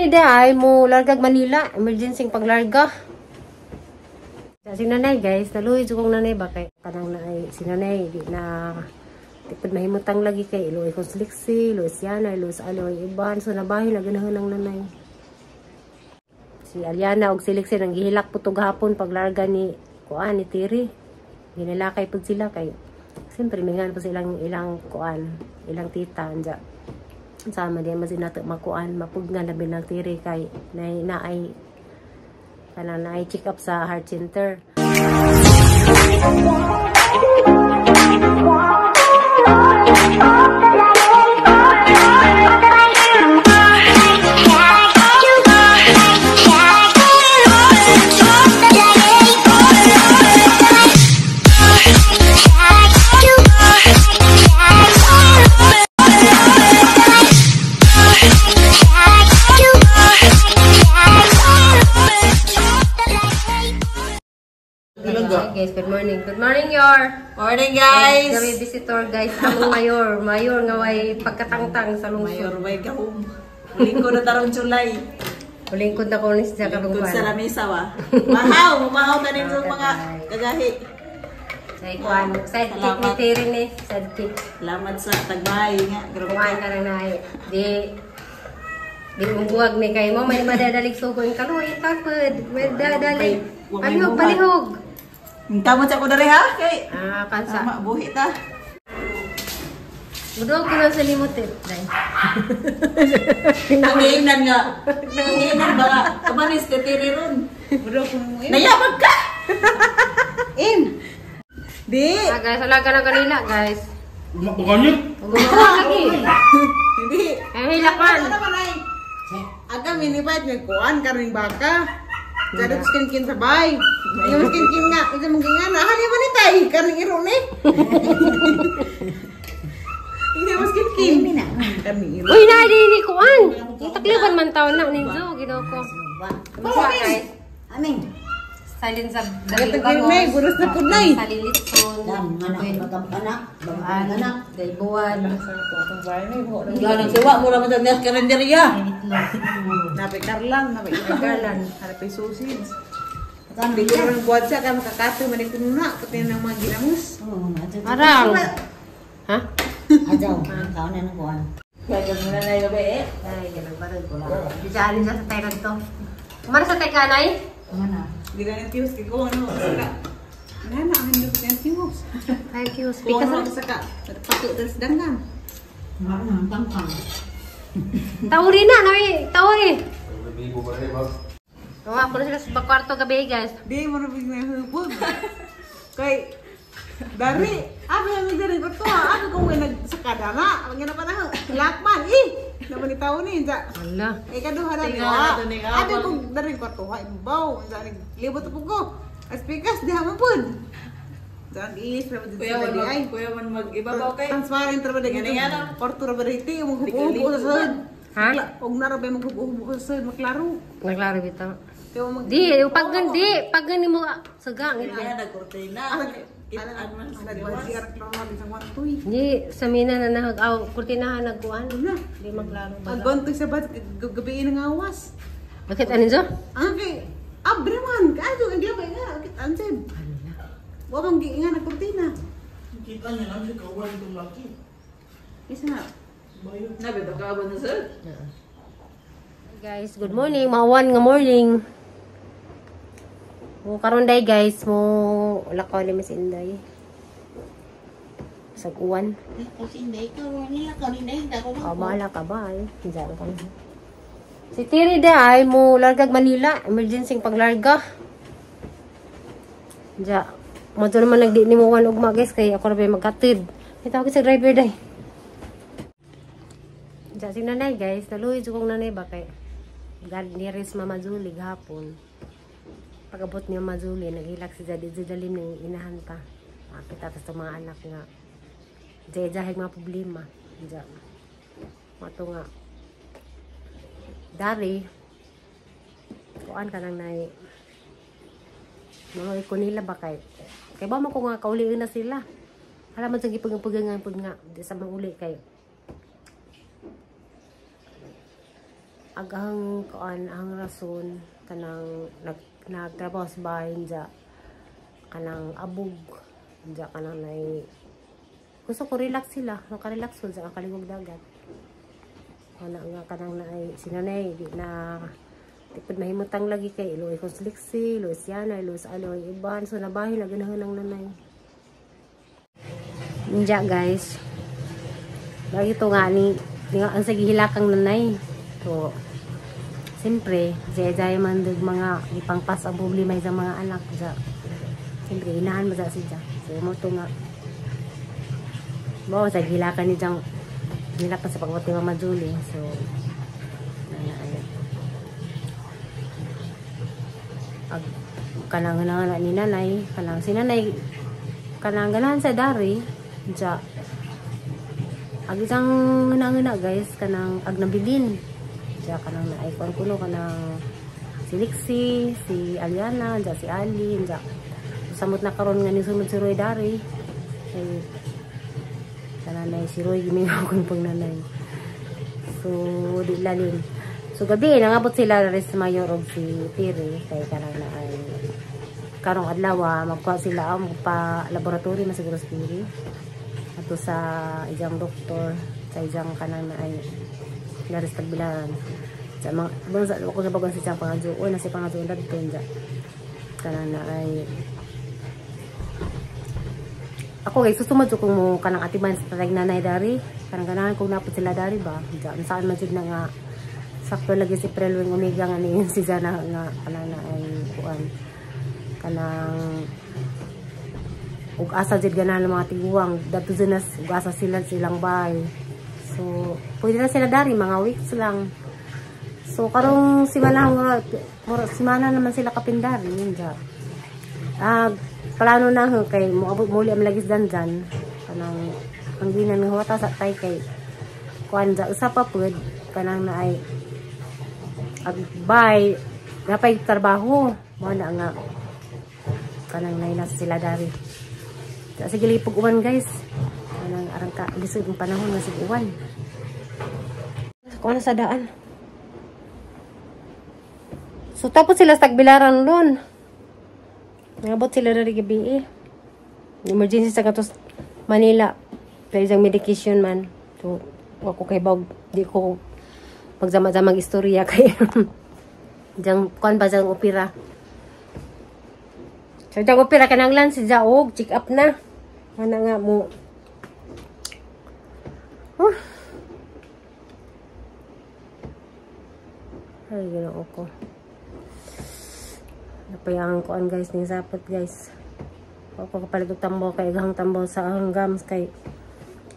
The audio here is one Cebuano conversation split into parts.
Tiri da ay mo largag Manila, emergency paglarga. Si nanay guys, naluoy jud kong nanay ba kay kanang naay si nanay di na tipod mahimutang lagi kay iluoy kong siliksi, iluoy siya na, iluoy sa aloy iban, so nabahin na ganahan ang nanay. Si Aliana og siliksi nang gihilak po to gahapon paglarga ni kuan ni Tiri. Ginalakay pud sila kay siyempre mingan po silang ilang kuan, ilang tita anja. Sama di man sinato makuan, mapugnan labi ng Tiri kay nay naay kanang naay check up sa heart center. Hi guys, good morning. Good morning, Yor. Morning, guys. Kami visitor, guys. Among mayor. Mayor nga way pagkatangtang sa lungsod. Mayor way gahom. Lingkod na tarong July. Lingkod na ko ni siya karong Lingkod sa lamesa wa. Mahaw, mahaw na rin sa mga kagahi. Sa ikuan, sidekick ni Terry ni, sidekick. Salamat sa tagbahay nga. Kuan ka lang na di di umbuwag ni kay mo may madadalig sugo yung kaluoy tapod. May dadalig. Palihog, palihog. Tamot sa ko dali ha kay. Ah, kansa. Tama buhi ta. Budog ko lang sa limot eh. Day. Ang giingnan nga. Ang giingnan ba nga? Kamanis ka tiri ron. Budog ko mo. Nayabag ka. Im. Di. Ah, guys, wala ka na kanina, guys. Bukanyo? Gumawa lagi. Hindi. Eh, hilakan. Ano man ay? Aga minibait nga kuan karning baka. Kadot skin kin sabay. Yung skin kin nga, ito mong gingan. Ah, di ba ni tay? Karning iro ni. Hindi mo skin kin. Karning iro. Uy, na, di, di, kuan. Yung takliban man taon na, ninzo, ginawa ko. Kumusta, guys? Aming. Salin sa Gatag may, buros na pud nay. Salin litson. Dam, anak, anak, Daybuan. Ganang siwa mo naman sa niyas karinderya. Napay karlan, napay Garland. Hanapay sausage. Hindi ko naman buwad siya, kaya makakato, manikuno na, pati na ng mga ginamos. Arang. Ha? Ajaw, kaon na ng kuan. Kaya mo na na gabi eh. Ay, ganun ba rin ko lang. Di siya alin siya sa Thailand to. Kumana sa Taikanay? Mana? Hindi na ng tiyos, kaya ko ano, saka. Nga na, ang hindi ko ng tiyos. Thank you. Kung Speaker ano, sa... saka, pato, tas danggan. Mana pangpang. Tauri na, nami. Tauri. Oo, ako na sila sa kwarto gabi, guys. Di mo na bigyan ng hubog. Kay, dari, abi ang dari ko to, abi kung may nagsakada na, ang gina pa na, lakman, eh! Naman ni tao ni, sa, Wala. eh kaduha na Tingnan niwa. na to ni Abi kung dari ko to, ha, ibaw, sa libot po ko. As pikas, di haman pud. Sa ang ilis ra Kuya sa man di ay. mag, kuya man mag ibabaw kay. Transparent ra ba Nga dito? na. Porto ra ba dito, maghubo sa sud. Ha? Og na ra ba maghubo sa sud, maklaro. Naglaro bitaw. Kaya mag Di, pag di, pag gani mo, sagang. Kaya nagkurtina. Kitaan man sa Nagbuhat siya klaro sa wantoy. Di, sa mina na nahag, aw, kurtinahan nagkuhan. Di maglaro ba? Ang gontoy sa bat gabi ng awas. Bakit ano zo? Ang kay abre man kaadto ang gabi nga kit anseb. Wa man giinga na kurtina. Kita niya lang siya kawan itong laki. Isa na. Nabi ba ka ba na sir? Guys, good morning. Mawan nga morning. Mo karon day guys, mo lakaw ni Miss Inday. Sa uwan. Kasi hindi ko nila kanina hindi ako. Oh, bahala ka ba ay. Diyan ka na. Si Tiri da ay mo largag Manila, emergency paglarga. Diya. Mo to naman nagdi ni mo wan ugma guys kay ako ra ba maghatid. Itawag sa driver day. Diya si nanay guys, naluoy jud kong nanay ba kay God nearest Mama Julie gahapon. Pag-abot ni Mama Julie, naghilak si Jadi Jalim ng inahan pa. Makita ta sa mga anak nga. Diya jahig mga problema. Diya. Mato nga. Dari, kuan ka lang nay. Mga ko nila ba kay. Kay ba man ko nga kauliin na sila. Alam man sa gipag-pagangan pud nga di sa mga uli kay. Aghang kuan ang rason kanang nagtrabaho sa bahay dya kanang abog dya kanang nay gusto ko relax sila, makarelax ko dya ang kaligog dagat. Wala nga kanang naay si nanay di na tipod mahimutang lagi kay iluoy ko si Lixie, iluoy si Yana, iluoy si Aloy iban, so nabahin na ganahan ng nanay. Ninja guys. Lagi to nga ni nga ang sagihilakang nanay. So siyempre, jay man dug mga ipangpas ang problema sa mga anak ja. Siyempre inahan mo sa siya. So mo to nga mo sa gilakan ni jang gilakan sa pagbuti Mama Julie. So nanay. Ag kanang na ni nanay, kanang si nanay kanang ganahan sa dari ja. Ag isang ngana guys kanang ag nabilin. Diya kanang na-icon kuno kanang si Lixie, si Aliana, diya si Ali, diya. Samot na karon nga ni sunod si Roy dari. Kay kananay si Roy gimingaw kon pang nanay. So di lalim. So gabi nangabot sila rin sa Mayor og si Tiri kay kanang na ay karong adlaw magkuha sila magpa laboratory man siguro si Tiri. Ato sa ijang doktor, sa ijang kanang na ay laris tagbilaran. Sa mga bansa ko sa bagon sa siyang pangadyoon na si pangadyoon dadto dya. Kanang na ay ako guys susunod jud kung mo kanang atiman sa tatag nanay dari kanang ganahan kung napod sila dari ba dya saan man jud na nga sakto lagi si Prelwing Omega nga ni si Jana nga kanang na ay kuan kanang ug asa jud ganahan ng mga tiguang dadto jud na ug asa sila silang bahay. So, pwede na sila dari, mga weeks lang. So, karong simana, simana naman sila kapindari. Yun dyan. Plano na ho, kay muli ang lagis dandan. Kanang, ang ginan ng huwata sa tay kay kuan dyan. Usa pa pwede, kanang na ay agbay, napay trabaho. Wala nga, kanang na nasa sila dari. Sige, lipog uwan guys. Kanang arang ka, lisod ng panahon nga sig uwan. Kuha na sa daan. So tapos sila sa tagbilaran doon. Nangabot sila na gabi eh. Emergency sa katos Manila. Pero isang medication man. So ako kay bag di ko magzama-zamang istorya kay jang kuan ba jang opera. So jang opera kanang lan si Jaog check up na. Ana nga mo. Huh. Ay, ginoo ko. Napayangan ko guys, ning sapot guys. Ako kapalit og tambo kay gahang tambo sa hanggams kay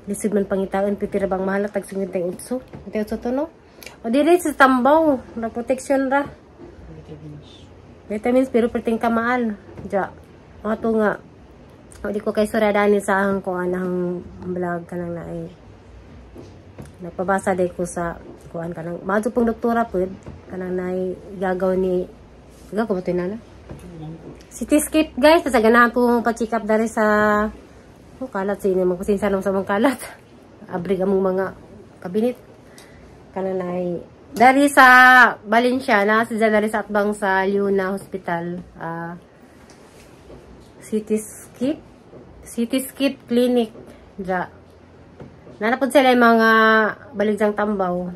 lisod man pangitaan pipira bang mahal tag 58. 58 to no. O dili sa tambaw, na protection ra. Vitamins. Vitamins pero perting kamaal. Ja. Ato nga. O di ko kay suradani sa ahang ko anang vlog kanang naay. Nagpabasa day ko sa kuan kanang maadto pong doktora pud kanang nay gagaw ni gagaw ba to nana? Cityscape guys, sa ganahan ko pa-check up dari sa oh, kalat sa inyo magpasensya naman sa mga kalat. Abrig among mga kabinet. Kanang nay dari sa Valencia na si dari sa atbang sa Leona Hospital, Cityscape Clinic ja. Nanapod sila yung mga baligjang tambaw.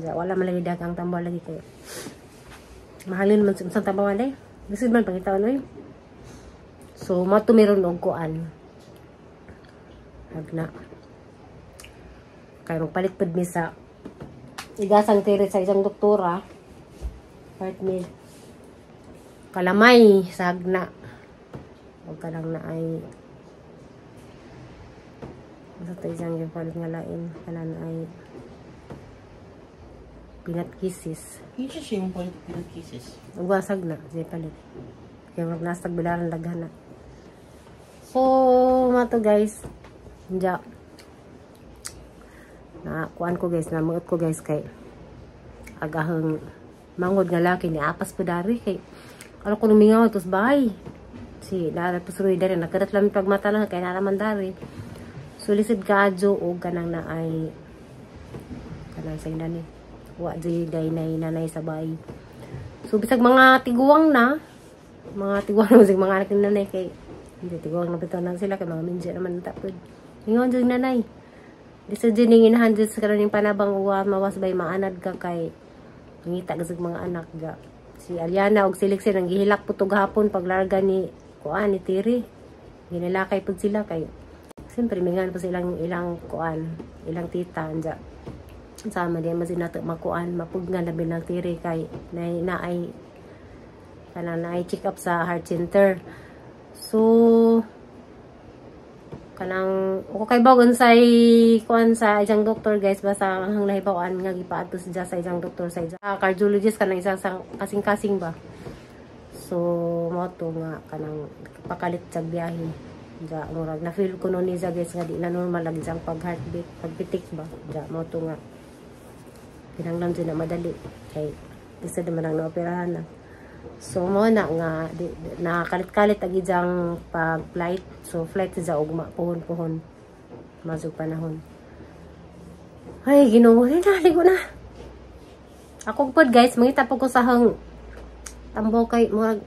Wala man lagi dagang tambaw lagi kayo. Mahalin man sa tambaw alay. Lisod man pangitaon oy. So matumiron og kuan. Hagna. Kay magpalit pud mi sa igasang tiri sa isang doktora. Part mi kalamay sa hagna. Og kanang na ay sa tayo isang palit nga lain kanan ay peanut kisses. Hindi siya yung palit peanut kisses. Ugasag na siya palit. Kaya magnasag bilaran daghan na. So mato guys. Diya. Na kuan ko guys, namuot ko guys kay agahang mangod nga laki ni apas po dari kay ano ko lumingaw tos bahay. Si nara po suroy dari nakarat lang pagmata lang kay naraman dari. Sulisod kaadyo og kanang na ay kanang sa inani. Wa jud day nay nanay sa bay. So bisag mga tiguang na, mga tiguang na bisag mga anak ni nanay kay hindi tiguang na bitaw na sila kay mga minja naman tapod. Ingon jud nanay. Di sa jud ning inahan jud sa karon panabang uwa mawas bay maanad ka kay ngita gasag mga anak ga. Si Aliana og si Lexie nang gihilak pud hapon paglarga ni kuan ni Tiri. Ginilakay pud sila kay siyempre mingan pa silang ilang kuan, ilang tita anja. Sama di man sila makuan, mapugnan labi ng Tiri kay na naay kanang naay check up sa heart center. So kanang ako kay bawon say kuan sa isang doktor guys, basta ang nahibaw-an nga gipaadto siya sa isang doktor sa isang cardiologist kanang isang kasing-kasing ba. So mo to nga kanang pakalit sa biyahe. Ja murag na feel ko no ni sa guys nga di na normal ang isang pag heartbeat, pagpitik ba. Ja mo to nga kinahanglan jud na madali kay isa naman ang naoperahan na. So mo na nga nakakalit-kalit ag ijang pag flight. So flight sa ugma puhon-puhon masug panahon. Ay Ginoo, naligo na. Ako pod guys, mangita po ko sa hang tambo kay murag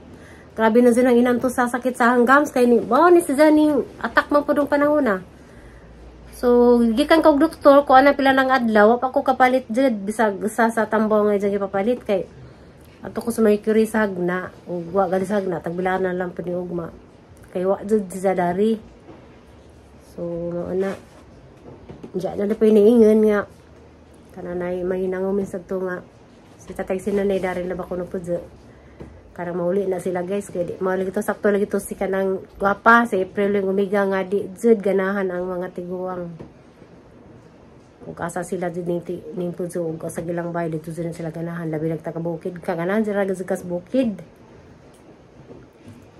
grabe na silang inanto sa sakit sa hanggams kay ni ba ni siya ning attack man pud panahon na. So gikan kog doktor ko ana pila lang adlaw pa ko kapalit jud bisag usa sa tambo nga jud ipapalit kay ato ko sa Mercury sa hagna ug wa gali sa hagna tagbilaan na lang pud ni ugma kay wa jud siya dari. So mao na diya na po iniingon nga kananay may nangumin sa to nga si tatay sinanay dari na ba kuno pud karang mauli na sila guys kay di mao lagi to sakto lagi to si kanang gwapa si April yung umiga nga di jud ganahan ang mga tiguang ug asa sila jud ning ning pudso ug sa gilang bay dito jud sila ganahan labi nagtakabukid ka ganahan sila sa bukid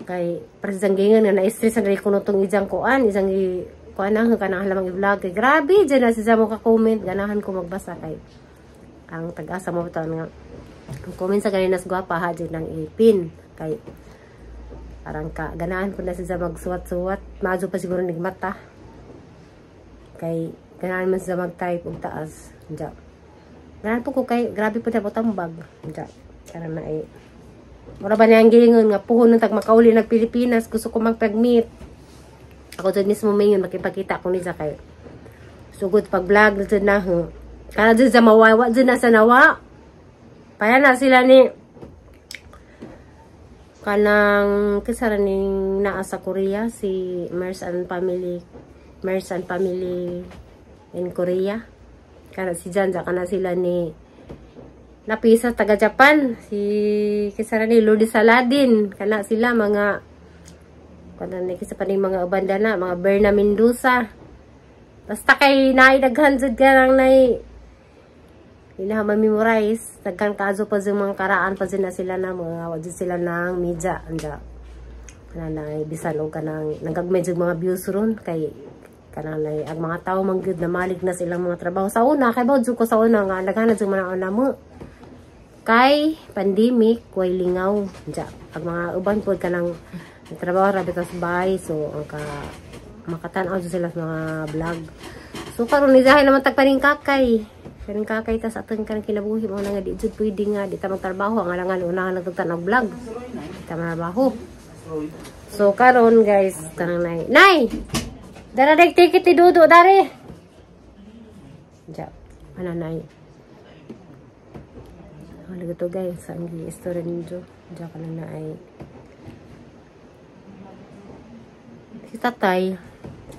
kay presang gingan nga na-stress na rin kuno tong ijang kuan isang kuan ang kanang halamang i-vlog kay grabe jud na siya mo ka comment ganahan ko magbasa kay ang tag-asa mo bitaw nga ang comment sa ganina sa gwapa ha jud nang ipin kay parang ka ganahan ko na siya magsuwat-suwat maadyo pa siguro nigmata kay ganahan man siya mag-type og taas diya ganahan po ko kay grabe po na po tambag diya karon na ay mura ba niyang giingon nga puhon nang tag makauli nag Pilipinas gusto ko magpag-meet ako jud mismo mayon makipagkita ko niya kay sugod pag vlog jud na ho kana jud sa mawawa jud na sa nawa. Kaya na sila ni kanang kinsa ning naa sa Korea si Mers and Family in Korea. Kana si Janja kana sila ni napisa taga Japan si kinsa ni Lourdes Saladin kana sila mga kana ni kinsa pa ning mga uban na mga Berna Mendoza. Basta kay naay daghan jud kanang nay ila ma-memorize daghan kaso pa sa mga karaan pa na sila na mga wa sila ng media anja kanang bisan og kanang nagagmay jud mga views ron kay kanang ang mga tawo man gyud na malig na silang mga trabaho sa una kay bawo jud ko sa una nga daghan na jud man na mo kay pandemic way lingaw anja ang mga uban pod kanang trabaho ra bitaw sa bahay so ang ka makatan-aw jud sila sa mga vlog. So karon ni zahay naman tagpaning kakay. Kaning kakay tas atong kanang kinabuhi mo na nga di jud pwede nga di ta magtrabaho ang alangan unahan lang tag vlog. Di ta magtrabaho. So karon guys kanang nay. Nay. Dara dek ticket ti Dudo dare. Ja. Ana nay. Wala to guys ang gi-istorya ninyo. Ja kanang naay. Si tatay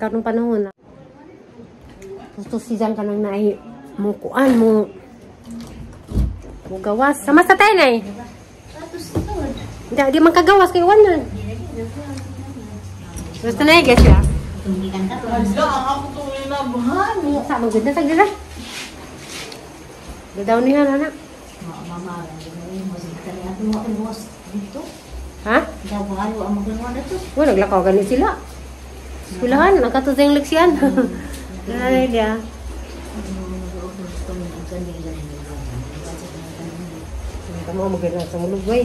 karong panahon na gusto si Jan kanang naay mo kuan mo mo gawas sama sa tay nay. Hindi di man kagawas kay wala. Gusto na guys ya. Ako to inabahan. Sa man gud na sa dira. Daw niya na. Mama, Ha? Wala naglakaw gani sila. Eskwelahan nagkatuzeng leksyon. Nanay dia. Kamu maganda sa mulugway.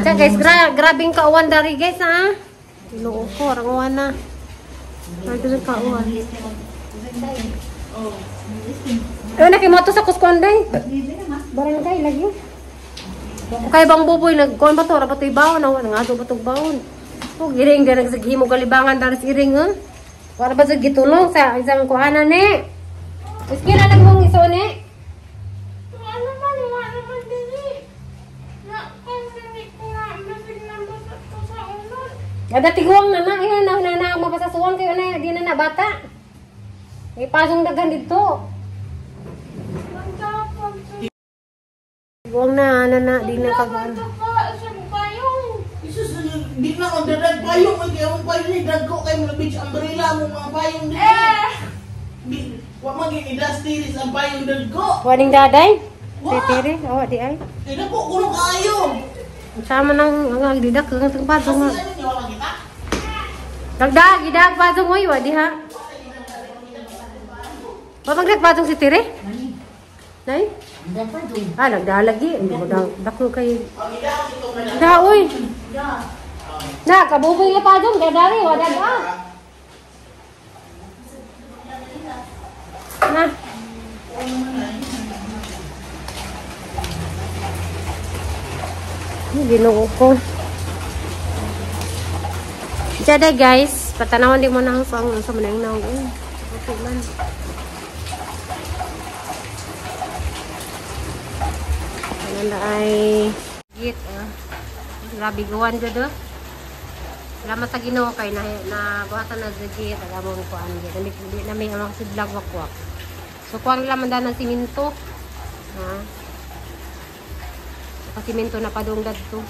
Tiyan guys, grabing kauwan dari guys ha. Tinoo ko, orang uwan na. Grabing kauwan. Eh, nakimoto sa Kuskonday. Barangay lagi. Kay bang buboy nagkuan ba to? Ra ba to'y bawon? Ang nga ba to'g bawon? Oh, giring ga nagsagihimo kalibangan daras iring eh. Wala ba sa gitulong sa isang kuhanan ni? Iski na lang mong iso ni. Ano man, wala naman din eh. Na, kung hindi ko nga, masig na basta ko sa ulan. Ada tiguang na na, eh, na na na mapasasuan kayo na, di na na bata. May pasong daghan dito. Magtapag sa Tiguang na, na na, di na kaguan. ito pa sa payong. Isus, di na ako dadag payong. Ay, kaya mong payong ni dagko kay mga beach umbrella mo mga payong di. Eh! Di, wa man gini dusty ang payong dagko. Waning daday? Wa. Titiri, oh, di ay. Kaya dagko kuno kaayo. Sama nang ang didak ang tang pasong Kasi nga. ano niyo wala kita? Dagdag, gidag pasong oy, wa diha. Wa magdag pasong si Tire? Nay? Ah, nagdalagi. Dako kay Da oy. Na, kabuboy nga padong, dadari, wa daga. Na. Ay, Ginoo ko. Diyan guys, patanawan din mo na ang song sa manang naong. Okay man. Ano na ay git ah. Grabe gawan jud oh. Salamat sa Ginoo kay na na buhatan na sa git ang among kuan git. Dili di na may amang sidlag wakwak. So kuang lang man ng siminto. Ha. Saka siminto na padung dadto.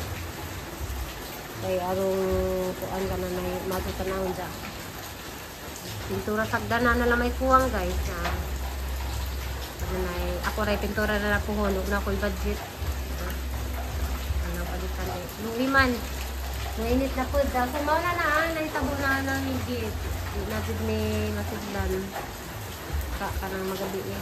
Kay arong kuan ka na may matutanawon dya. Pintura sagdana na lang may kuwang guys. Ha. Ano na ako ray pintura na lang puhon, ug na ako'y budget. Ha. Ano palitan eh. Luwi man. Mainit na po. So mao na na ah, nahitabo na ng higit. Di na jud ni masidlan. Ka kanang magabi eh.